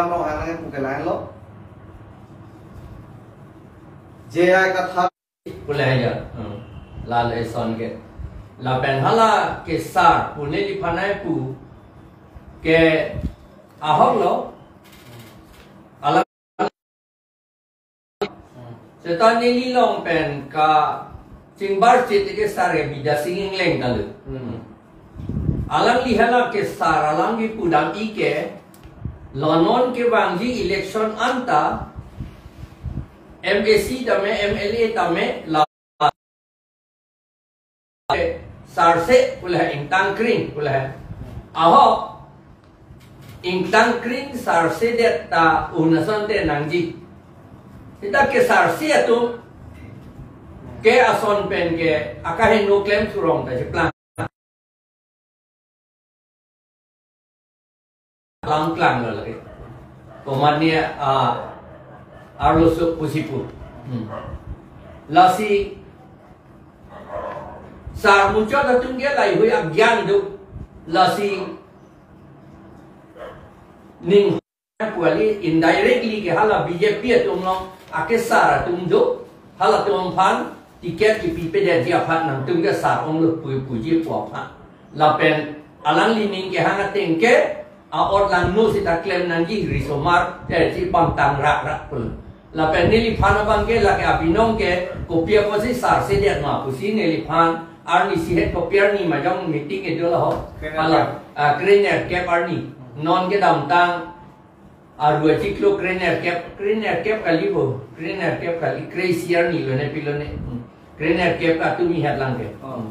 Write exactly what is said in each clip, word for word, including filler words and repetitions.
Ano hana ke puke lain lo. J I Kathar. Pule ya. Hmm. Lal eson ke. Lapen hala kesar pu neliphan ai pu ke ahok lo. Alam seta neli along pen kachingbar chit ke sar ke Bidya Sing Engleng kali. Hmm. Alangli hala kesar alangli pudam ike lo non kevangji election anta M A C tame M L A tame la sarse pule ingtang kring pule. Ahok ingtang kring sarsedet ta un asonte nangji. Seta kesarse atum ke ason pen ke akaheno klem thurong ta cheplang. Alam klang lo lagi. Komatne, ah, arloso pusi pu. Hmm. Lasi sar muchot atum ke laheihui agyan do. Lasi ning pu kali indirectly ke hala B J P atum along akesar atum do. Halatum aphan ticket kipipedetji aphan nangtum kesar onglo pu puji pu aphan. Lapen alangli ning kehang ateng ke a-ot langno seta klem nangji risomar, eh, chipangtang rakrak pulo. Lapen neliphan abang ke lake abinong ke kopi apotsi sarsedet ma pusi neliphan arnisi het kopi arni majong meeting kedo laho. Krenerkep. Hala, ah, krenerkep arni. Non kedamtang arua chiklo krenerkep, krenerkep kali bo, krenerkep kali, kre-isi arni lone pilone. Hmm. Krenerkep atumi hat lang ke. Oh.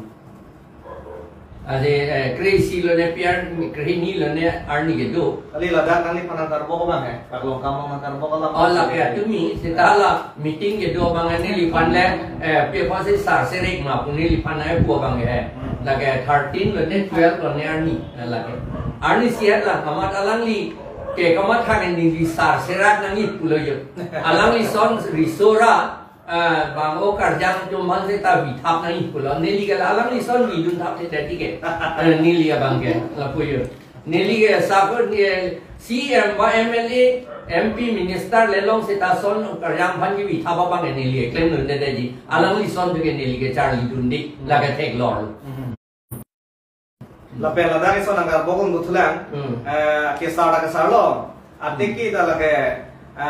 Ade, eh, kre-isi lone pi ar, krehini lone arni kedo. Kali ladak nangliphan nangkarbok abang eh, Karlong Kamang nangkarbok abang. Oh, lake atumi, seta hala meeting kedo abang neliphan le, eh, pi apotsi sarserek ma pu neliphan ai pu abang eh. Hmm. Lake thirteen lone twelve lone arni, eh, lake. Arnisi hat lang, kamat alangli ke kamatha ke neli sarserak nangji pulo yo. Alangli son risora, ah, bang o karjang atum aphan seta vithap nangji pulo. Neli ke alangli son vidun thap seta tike. Eh, neli abang ke, lapu yo. Neli ke sako, eh, C M ba M L A, M P, minister le long seta son karjang aphan kevithap abang ke neli ke klemdunde detji. Alangli son tu ke neli ke charlidunde, lake theklong. Mhm. Lapen ladak ison nangkarbok un buthulang, hmm, eh, kesar ta kesar lo. Atiki ta lake, eh, a,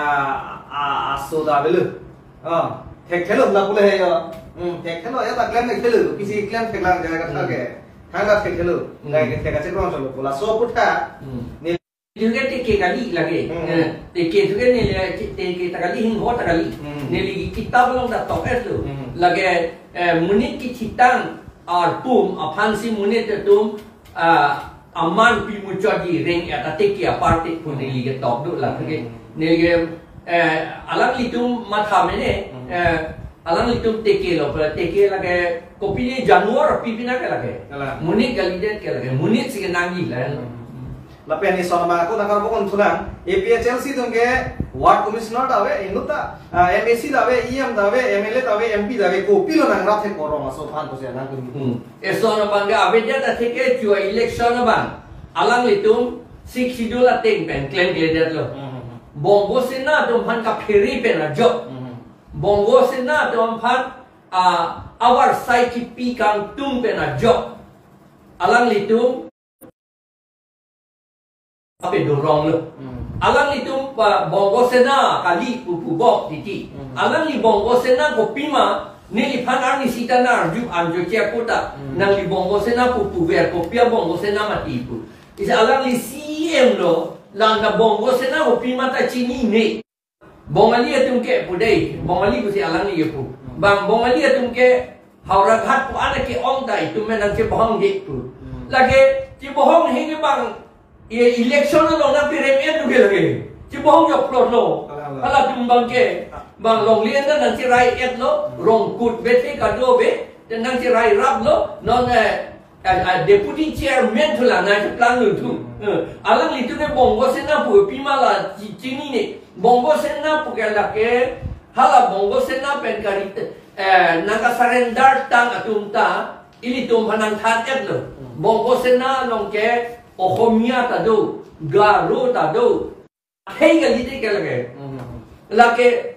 a, aso ta avelo. Oh, thekthelo lapu le he yo. Hmm, thekthelo ya ta klem thekthelo. Pisi klem theklang jai ka thake. Hmm. Thang ta thekthelo. Hmm. Jai ke thek kachekrong cholo. Laso aphuthak. Hmm. Ne Itu ke teke kali lake. Hmm. Eh, teke itu ke neli, teke ta kali, hingho ta kali. Hmm. Neli kitab along ta tok-et lo. Hmm. Lake, eh, monit kithitang arpum aphansi monit atum, ah, aman pimuchotji reng-et ateke aparte pu neli ketok do la ke. Hmm. Neli ke, eh, alanglitum matha mene, hmm, eh, alanglitum teke lo, teke lake kopine January pi pina ke lake. Kalang. Monit kalidet ke lake, monit si kenangji la. Hmm. Lapen ison abang ako nangkarbok un thulang, A P H L C atum ke ward commissioner ta ave, inut ta, ah, M A C ta ave, E M ta ave, M L A ta ave, M P ta ave, kopilo nangrap thek korong aso aphan pusi nangtum. Hmm. Ison abang ke avedet atheke chua election abang. Alanglitum Sixth Schedule ateng pen klemkledet lo. Hmm. Bongo Sena atum aphan kaphere pen ajok. Hmm. Bongo Sena atum aphan, ah, avarsai kipi kangtung pen ajok. Alanglitum ape dorong lo. Hmm. Alanglitum pa Bongo Sena kali pu pubok titi. Hmm. Alangli Bongo Sena kopima neliphan arnisi ta nangarju anjo che aputa. Hmm. Nangli Bongo Sena pu puver kopi a Bongo Sena mati pu. Isi alangli C M lo, lang ta Bongo Sena kopima ta chinine. Bongali atum ke pu dei, Bongali pusi alangli ke pu. Bang Bongali atum ke Howraghat pu ana ke-ong ta itum men nangchebohong ke pu. Hmm. Lake chebohong he ke bang, ye election along nangperem-et lo ke lake. Chebohong joklo lo. Alang, alang. Halatum abang ke, bang longle anta nangcherai-et lo, hmm, Rongkut bethe kado be, nangcherai rap lo, non, eh, a, a deputy chairman thu la nangcheplang dun thu. Hmm. Eh, alanglitum ke Bongo Sena pu pima la chi-, chinine. Bongo Sena pu ke lake hala Bongo Sena pen kari, eh, nangkasurrender tang atum ta ilitum aphan nangthan-et lo. Hmm. Bongo Sena along ke Ohomia ta do, Garo ta do. Akhei kali te ke lake. Hmm. Lake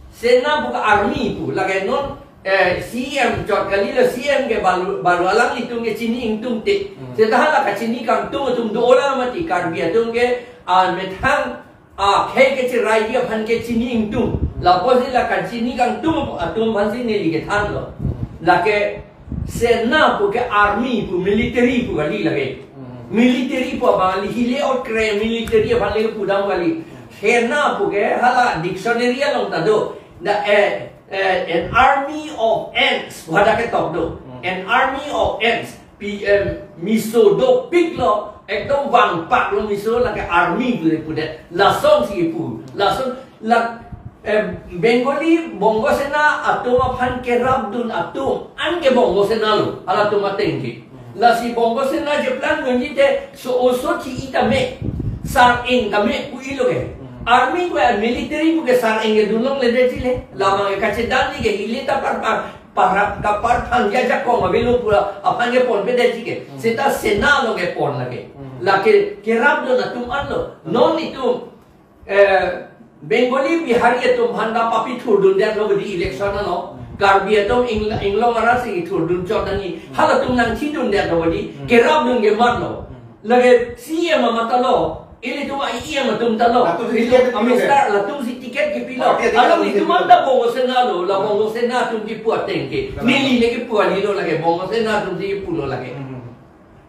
Sena pu ke army pu, lake non, eh, C M chot kali lo, C M ke balu, balu alanglitum ke chini ingtung te. Hmm. Seta hala kachini kangtung atum do ola mati, Karbi atum ke, ah, methang, ah, akhei kechiraiji aphan ke chini ingtung. Lapusi la kachini kangtung atum aphansi neli kethan lo. Hmm. Lake Sena pu ke army pu, military pu kali lake. Hmm. Military pu abang kali, hile otkre military aphan le pudam kali. Hmm. Sena pu ke hala dictionary along ta do. The, eh, eh, an army of ants pu hadak ketok do. Hmm. An army of ants. P M miso dopik lo, ekdom vangpak lo miso, lake army pu le pudet. Lasonsi pu. Lason la, eh, Bengali Bongo Sena atum aphan kerapdun atum an ke Bongo Sena lo, halatum ateng ke. Lasi Bongo Sena jeplang dunji te so oso thi-i tame, sar-eng tame pu-i lo ke. Army pu, military pu ke sar-eng ke dunlongledetji le. Labang ke kachedanji ke, hile ta par par, par, kapar phang ja jakong avelo pu aphan ke ponpedet ji ke. Hmm. Seta Sena along ke pon lake. Hmm. Lake kerapdun atum an lo. Hmm. Non itum, eh, Bengali Bihari atum aphan ta papi thurdundet lo bodi election along. Hmm. Karbi atum ing, inglong arasi thurdun chot nangji. Hmm. Halatum nangthidundet lo bodi. Hmm. Kerapdun ke mat lo. Hmm. Lake C M amat ta lo. Ilitum a E M atum ta lo. Latum si ilitum ticket a kepilo. Minister, latumsi ticket kepilo. Party ticket along kepilo. Itum anta Bongo Sena lo, la Bongo Sena atum kipu ateng ke. Betul. Neli le kipu ani lo lake, Bongo Sena atumsi kipu lo lake. Hmm.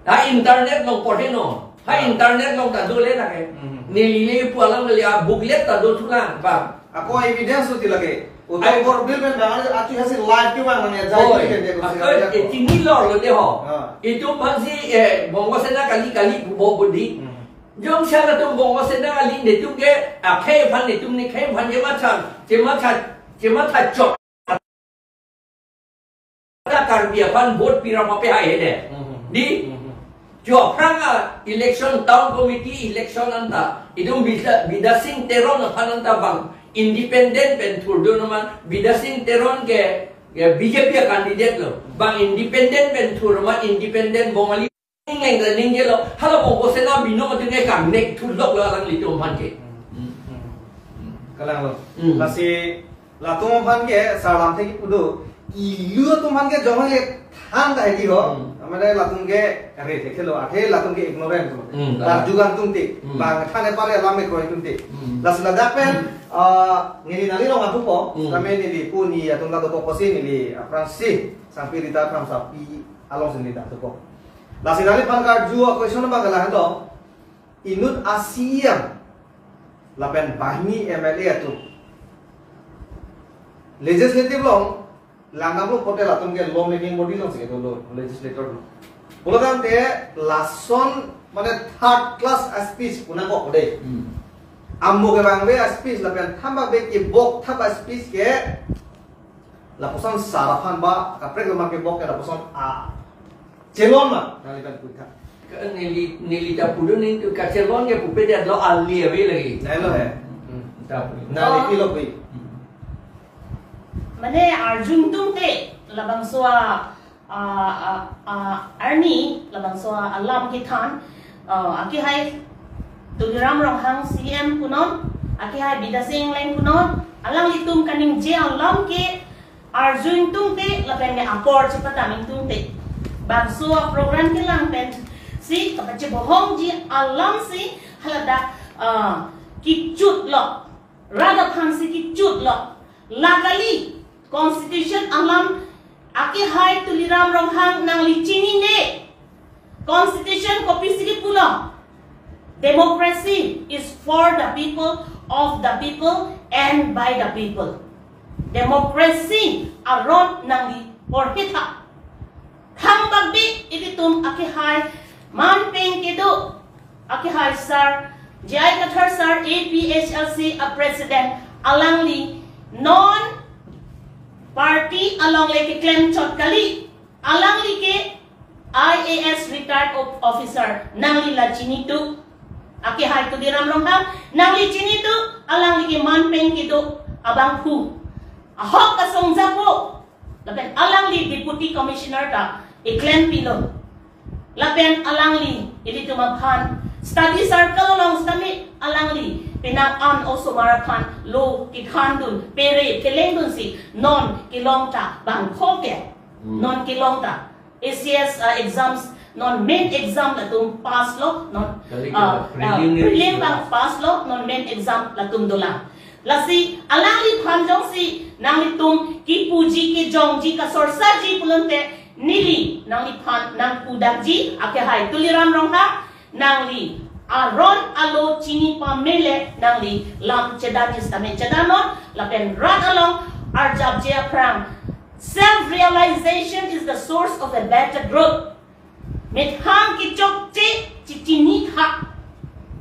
Ha internet along porhe non. Ha, ah, internet along ta dole lake. Hmm. Neli le kipu alam le a booklet ta dothulang, bang. Ako evidence uti lake. Utang ai- bor bill pen bang, achu hasi live ke bang, mane jai. Oi, ke dia ko ako, sila eh, ko. Chini lo lo de ho. Ah. Itum aphansi, eh, Bongo Sena kali kali pu bo bodi. Hmm. Jongsi halatum Bongo Sena kali, netum ke akhei aphan, netum ne khei aphan chematha, chematha, chematha chot. Karbi aphan vote pira pape hai hede. Mhm. Di? Mhm. Jo aphrang a election, town committee election anta, itum Bida, Bidya Singh Teron aphan anta bang independent pen thurdun amat, Bidya Singh Teron ke, ke B J P a candidate lo. Bang independent pen thur amat, independent Bongali Ingleng ta ningje lo, hala Bongo Sena binong atum ke kangnek thulok lo alanglitum aphan ke. Hmm. Hmm. Kalang lo. Hmm. Lasi latum aphan ke salam thek pudo. Ilu atum aphan ke jong le than ta hedi ho. Hmm. Amane latum ke re thek lo, athe latum ke ignorant lo. Hmm. Lar jugan tum te. Hmm. Bang than e pare alam e kroi tum te. Hmm. Lasi ladak pen, hmm, ah, neli nali rong atum po. Hmm. Kami neli puni atum ta do po kosi neli aphrangsi sampai rita aphrang sapi alongsi neli ta do po. Lasi nangliphan karju a-question abang ke lahenlo, inut a C M lapen banghini M L A atum legislative along langdamlo pote latum ke law making body alongsi kedo lo, legislator lo. Pulo tangte lason mane third class S Ps pu nangkok de. Hmm. Amo kevangve S Ps lapen thambak be kebok thap S Ps ke lapuson sar aphan ba kaprek ma kebok ke lapuson a chelon ma, nangliphan puitha. Ka neli, neli ta pudun ningtu kachelon ke pupedet lo, ali ave lagi. Nai lo he. Hmm, ta pudun. Nali pilo pi. Hmm. Mane arju ingtungte labangso a, a, a, a, arni labangso a alam kethan, a, akehai Tuliram Ronghang C M punon, akehai Bidya Sing Engleng punon, alanglitum kaningje alam ke arju ingtungte lapen ne apor chepadam ingtungte. Bangso a-program kelang pensi kapachebohongji alamsi haladak, ah, kechut lo. Rat aphansi kechut lo. La kali, constitution alam akehai Tuliram Ronghang nangli chinine. Constitution kopisi kepu lo? Democracy is for the people, of the people, and by the people. Democracy aron nangli porhitha. Thambak be ilitum akehai manpeng kedo, akehai sir, J I Kathar sir, A P H L C a-president, alangli non party along le keklem chot kali. Alangli ke I A S retired of-, officer, nangli la chinitu. Akehai Tuliram Ronghang, nangli chinitu, alangli ke manpeng kedo abangphu. Ahok kasong japo, lapen alangli Deputy Commissioner ta keklem pilo. Lapen alangli ilitum aphan study circle along sitame alangli penang an osomar aphan lo kekhandun, pere kelengdunsi non kelong ta bangkho ke. Hmm. Non kelong ta. A C S, uh, exams, non main exam latum pass lo, non, Kali uh, ka uh, prelim ni prelim exam. Bang pass lo, non main exam latum dolang. Lasi alangliphan jongsi nanglitum kipuji, kijongji, kasorsaji pulote neli nangliphan nangpudakji, akehai Tuliram Ronghang, nangli aron alo chini pamele nangli lam chedanji sitame chedannon, lapen rat along arjapji aphrang. Self-realization is the source of a better growth. Methang kechokche chechini tha.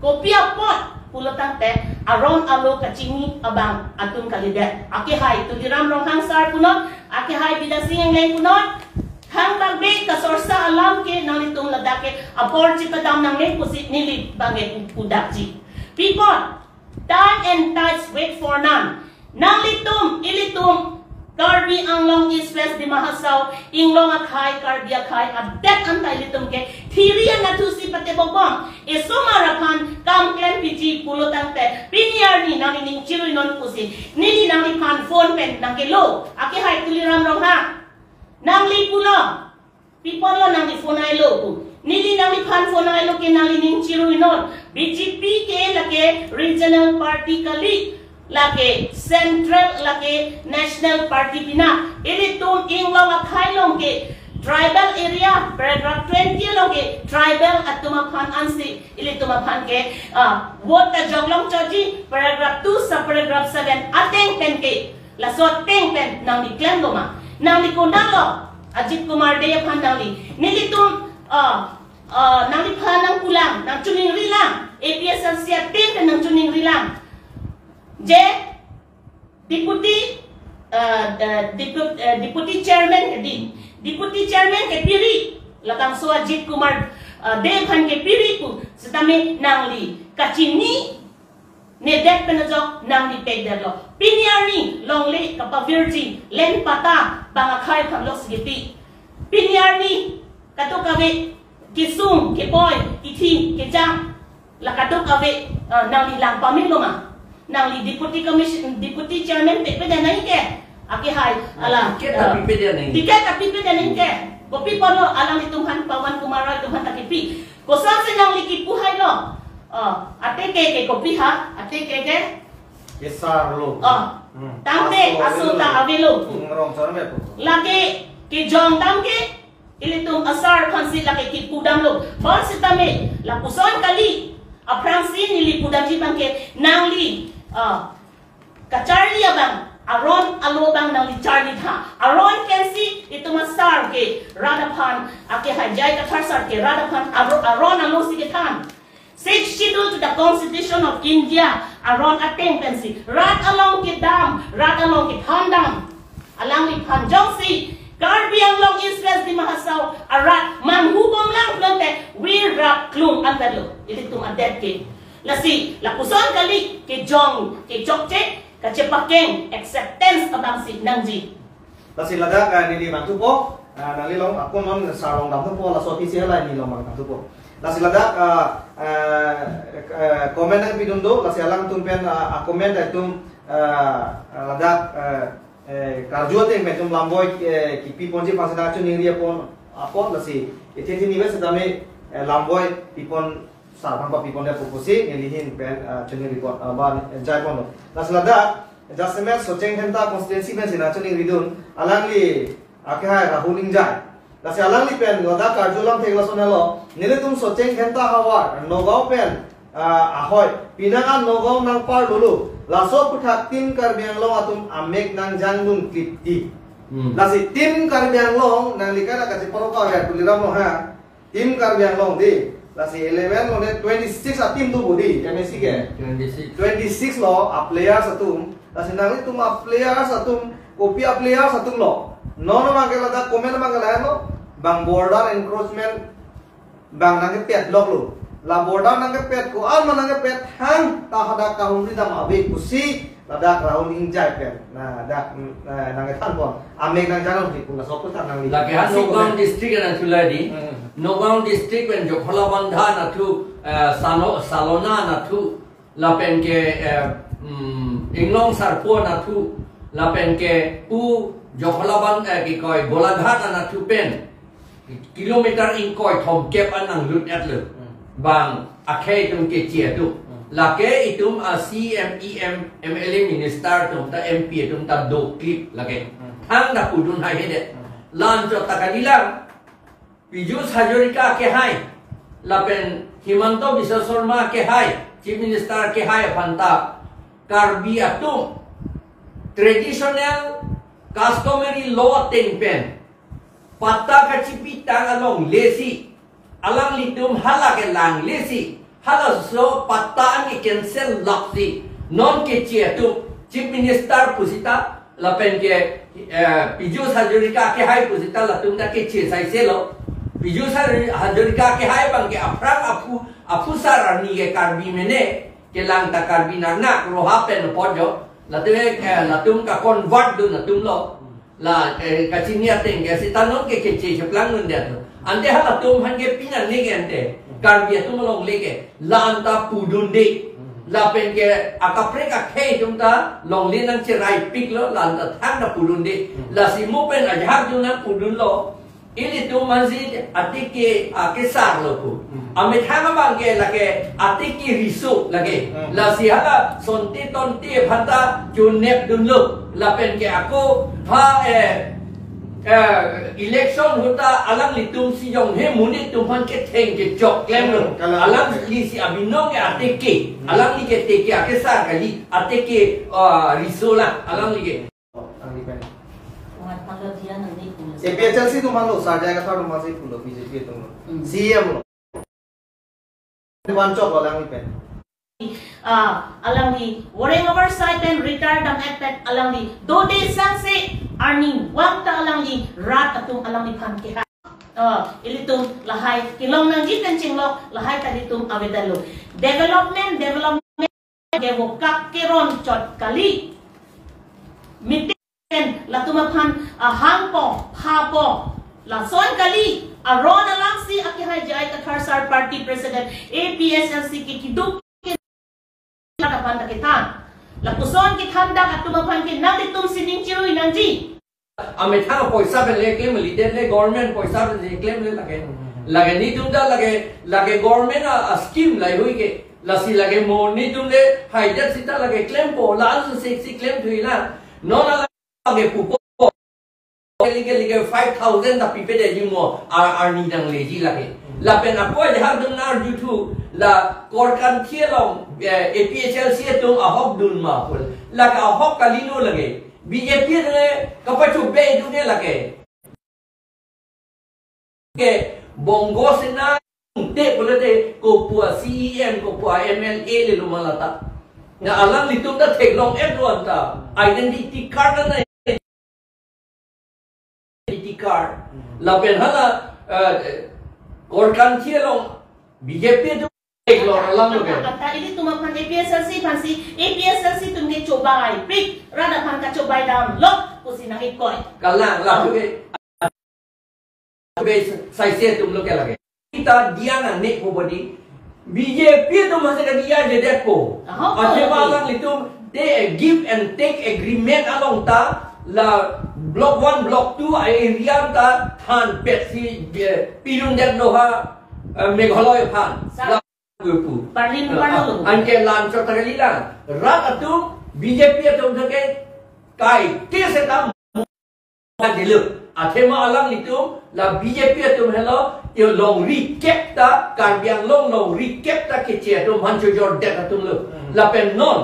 Kopi apot pulo tangte aron alo kachini abang atum kalidet. Akehai Tuliram Ronghang sir punon, akehai Bidya Sing Engleng punon. Thangbak be kasorsa alam ke nanglitum ladak ke apor chipadam nangne pusi neli bangke pudakji. Pi apot, time and tides wait for none. Nanglitum, ilitum, Karbi Anglong East West Dima Hasao, Inglong akhai, Karbi akhai, adet anta ilitum ke thiri anatthu si patebok bom. Esomar aphan kam klempiji pulo tangte pini arni nangli ning chiruinon pusi neli nangliphan phone pen nangkelo. Akehai Tuliram Ronghang, nangli pulo. Pi apotlo nangli phone ailo pu. Neli nangliphan phone ailo ke nangli ning chiruinon. B J P ke lake regional party kali, lake central, lake national party pina. Ilitum Inglong akhai along ke tribal area, paragraph twenty along ke tribal atum aphan ansi ilitum aphan ke, ah, vote ta joklong choji, paragraph two, sub paragraph seven ateng pen ke. Laso ateng pen nangli klemlo ma? Nangli konatlo? Ajit Kumar Dey aphan nangli. Nelitum, ah, ah, nangliphan nangpulang, nangchiningrilang. A P H L C ateng pen nangchiningrilang. Je deputy, ah, ah, depu-, ah, deputy chairman ke di. Deputy chairman ke piri. Labangso Ajit Kumar, ah, Dey aphan ke piri pu. Sitame nangli kachini nedet pen ajok nangli pekdetlo. Pini arni longle kapavirji, len pata bang akhai aphan lo si kipi. Pini arni kadokave kesung, kepoi, kithi, kejang, la kadokave, eh, nangli lang pamelo ma? Nangli deputy commission, deputy chairman pekpede nangji ke? Akehai, ala, Ticket eh, ta pipede nangji. Ticket ta pipede nangji ke? Kopi apotlo alanglitum aphan, Pawan Kumar Roy atum aphan ta kipi? Kosonsi nangli kipu hailo? Oh, ateng ke, ke kopi ha? Ateng ke ke? Kesar lo. Oh. Hmm. Tangte aso, aso ta avelo. Hmm, rong char me pu. Lake kejong tangte ilitum asar aphansi lake kipudamlo. Bonsitame lapuson kali. Aphrangsi neli pudamji abang ke nangli, ah, kacharli abang, aron alo abang nangli charli tha. Aron pensi itum asar ke rat aphan, akehai J I Kathar sir ke rat aphan aro-, aron alo si kethan. Sixth Schedule to the Constitution of India, aron ateng pensi rat along kedam, rat along kethandam. Alangliphan jongsi Karbi Anglong East West Dima Hasao arat manghubomlang pulote wir rap klung anverlo ilitum adet ke. Lasi lapuson kali kejong, kechokche, kachepakeng, acceptance abangsi nangji. Lasi ladak, ah, neli mangthupo, ah, nangli along, ako non sir along damthupo, laso aphi si halai neli along mangthupo. Lasi ladak, ah, ah, ah, comment nangpidun do, lasi alangtum pen, ah, ah, comment atum, ah, ah, ladak, ah, eh, karju ateng pen itum lamboi, eh, kipi ponji aphansi nangchiningri apon, apon lasi. Ithin thin iwe setame, eh, lamboi pipon sar aphan papipondet pu pusi neli ahin pen, eh, chiningri pon, eh, ba, eh, jai ponlo. Lasi ladak, jasemet Socheng Dhenta constituency pensi nangchiningridun, alangli akehai Rahul Engjai. Lasi alangli pen ladak karju alam thek lason helo, nelitum Socheng Dhenta havar, Nagaon pen, ah, ahoi, pinaka Nagaon nangpar lulu, laso aphuthak Team Karbi Anglong atum amek nangjangdun klipti. Hmm. Lasi Team Karbi Anglong, nangli kana kacheparoka ya, Tuliram Ronghang, Team Karbi Anglong di, lasi eleven lo ne twenty-six a-team do bodi, M A C ke. Twenty-six. Twenty-six lo a-players atum, lasi nanglitum a-players atum, kopi a-players atum lo. Non abang ke ladak comment abang ke lahenlo, bang border encroachment, bang nangke padlock lo. La border nangkepet ko-an ma nangkepet, hang ta hadak kahumri dam ave pusi ladak Rahul Engjai pen. Na dak, mm, eh, nangkethan pon. Amek nangjanong di pun laso pu tang nangli. Lake ha Nagaon district anatthu la di. Hmm. Nagaon district pen Jakhalabandha anatthu, eh, Sano, Salona anatthu. Lapen ke, eh, mm, Inglong Sarpo anatthu. Lapen ke pu Jakhalaband, eh, kikoi Golaghat anatthu pen kilometer ingkoi thomkep an nanglut-etlo. Hmm. Bang akhei atum keche atum. Hmm. Lake itum a C M, E M, M L A minister atum ta M P atum ta doklip lake. Hmm. Thangta pudun hai hede. Hmm. La-anchot ta kalilang. Piyush Hazarika kehai. Lapen Himanta Biswa Sarma kehai. Chief Minister kehai aphan ta Karbi atum traditional customary law ateng pen patta kachipitang alongle si, alanglitum hala kelangle si, halaso patta an ke-cancel lap si, non keche atum Chief Minister pusita, lapen ke, eh, Piyush Hazarika kehai pusita latum ta keche saise lo. Piyush Hazar-, Hazarika kehai abang ke aphrang aphu, aphu sar arni ke Karbi mene, kelang ta Karbi nangnak roha pen apot jo. Latum, eh, latum ka-convert dun atum lo. La, eh, kachini ateng ke sita non ke keche cheplang nun dia tu. Ante halatum aphan ke pina ne ke ante. Karbi atum alongle ke. La-an ta pudunde. Lapen ke akaprek akhei atum ta longle nangcheraipiklo, la-an ta thangta pudunde. Lasi mo pen ajahak atum nangpudunlo. Ilitum mansi atiki akesar lo pu. Hmm. Amethang abang ke lake atiki riso lake. Hmm. Lasi hala sonti tonti aphan ta chunep dunlo. Lapen ke ako ha, eh, eh, election ahut ta alanglitum si jong he monit atum aphan ketheng kechok klemlo. Hmm, kalang. Alangli si abinong ke atiki. Hmm. Alangli ke tiki akesar kali. Atiki, ah, riso la alangli ke. Alangli pen. Mat palo dia nang ni pulo. A P H L C atum lo, Sarjai Kathar atum si pulo, B J P atum lo. Hmm. C E M lo. Diwan chok alangli pen. Ah, alangli wareng oversight pen retire dam-et pen alangli dode sangse arnivang ta alangli rat atum alangliphan keha. Ah, ilitum lahai kelong nangji pen chinglok, lahai ta ilitum avedetlo. Development, development ke vokak keron chot kali. Meeting latum aphan, ah, hangpo, phapo. Lason kali, aron alangsi akehai J I Kathar sir party president A P H L C ke kiduk ke latum aphan ta kethan. Lapuson kethan dak atum aphan ke nanglitum sining chirui nangji. Amethang poisa pen le klem, leader le government poisa pen le klemle lake. Lake netum ta lake, lake government a, a scheme lahai hui ke. Lasi lake mo netum le haidet sita lake klempo, la-an si si klem thui la. Non lake pupo. Lake lake five thousand ta pipedet ji mo, ar, arni nangleji lake. Lapen ako ajahak atum nang-arju thu, la Korkanthi along, eh, A P H L C atum ahok dun ma pu. Lake ahok kalilo lake. B J P le kapachobei dun ke lake. Ke Bongo Sena te pulote kopu a C E M, kopu a M L A le lo ma lata. Na alanglitum ta theklong-et lo anta. Identity card na identity card. Lapen hala, eh, Korkanthi along B J P atum theklong alam lo ke. Anta ilitum aphan A P H L C aphan si, A P H L C atum ke chobaipik, rat aphan kachobai damlo pusi nang-ikoi. Kalang, lapu ke. Be saise atum lo ke lake. Kita dia nang ne ko bodi. B J P atum masih ke dia jedet ko. Aha, athema okay. Alanglitum te give and take agreement along ta la block one, block two area ta thanpet si, eh, pidundet lo ha, eh, Meghalaya aphan. Sa- La pu. Parlin Ah, parlo. Ah, anke la-anchot ta kalilang. Rat atum B J P atum thake kaike seta dilu. Athema alanglitum la B J P atum helo, yo longri kep ta, Karbi Anglong longri kep ta keche atum aphan chojordet atum lo. Hmm. Lapen non,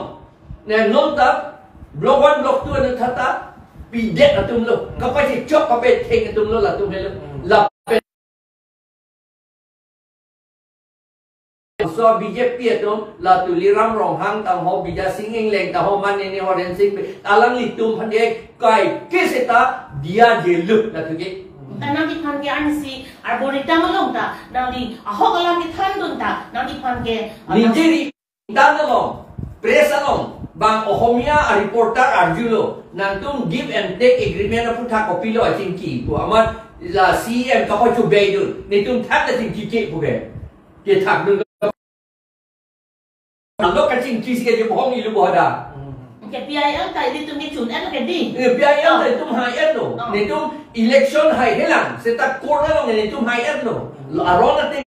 ne non ta block one, block two anu thata pidet atum lo. Hmm. Kapachechok kapetheng atum lo latum helo. Hmm. Lapen so B J P atum la Tuliram Ronghang tang ho, Bijay Singh Engleng tang ho, mane ne Horen Sing Bey, alanglitum aphan ke kaike seta dia jelut la thuke. Ta nangkephan ke ansi arboretum along ta, nangli ahok alam kethandun ta, nangkephan ke, ah, ningje ri tang along, press along, bang Ohomia a reporter arjulo, nangtum give and take agreement aphuthak kopilo achingki pu, amat la C E M kapachubeidun, netum thak achingki ke pu ke. Kethakdun. Alo kachingki si ke jebhong ilu bohada. Ke P I L ta ilitum ke chun-et ke di. Eh, P I L ta itum hai-etlo. Oh. Netum election hai helang. Seta court along netum hai-etlo. Lo aron ate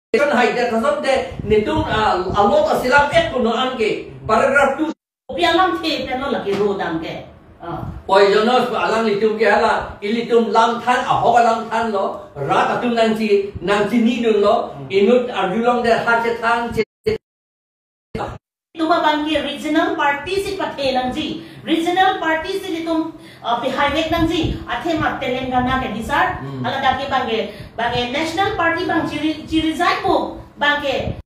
election hai det asonte netum, ah, alo ta selam-et punon ke. Paragraph two. Kopi alamthe pen lo lake ro dam ke. Ah. Poisonous alanglitum ke hala, ilitum lamthan, ahok alamthanlo, rat atum nangchi, nangchinidunlo, inut arjulongdet ha chethan che. Itum abang ke regional party si pathe nangji, regional party si itum, ah, pehai vek nangji, athema Telangana ke di sir, Hmm. hala dak ke bang ke, bang ke national party bang chiri, chiri jai po, bang ke